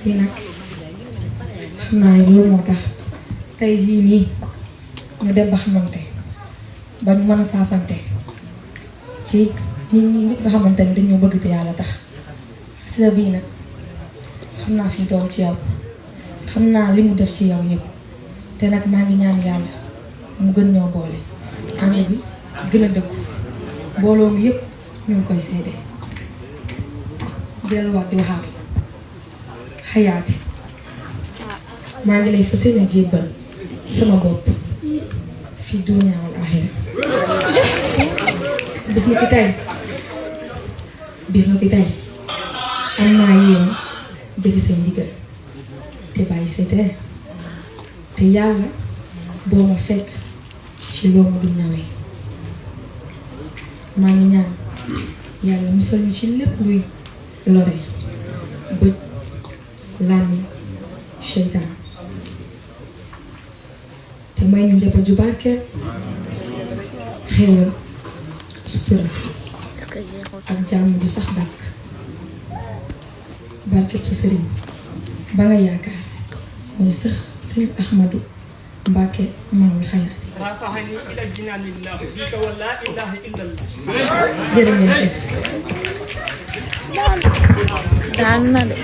yi nag xam naa ne loolu moo tax tey jii nii ñu dem ba xamante ba ñu mën a saafante ci ñi nit nga xamante ne dañoo bëgg te yàlla tax xasida bii nag xam naa fi mu toll ci yow xam naa li mu def ci yow yëpp te nag maa ngi ñaan yàlla mu gën ñoo boole ànd bi gën a dëggu mbooloo mi yëpp ñu ngi koy seede delluwaat di waxaat xayaati maa ngi lay fas yéene jébbal sama bopp fi dunya wal aaxira bis ni ki tey am naa yéen jëfi say ndigal te bàyyi say tere te yàlla boo ma fekk ci loo ma du ñawee maa ngi ñaan yàlla musal ñu ci lépp luy lore bët làmmiñ seytaan te may ñu njaboot ju barkeel xéewal sutura ak jàmm ju sax dàkk barkeb sa sëriñ ba nga yaakaar mooy sax sëriñ Ahmadu Mbàkke maam wi xayaati jërë ngeen jëf daan na de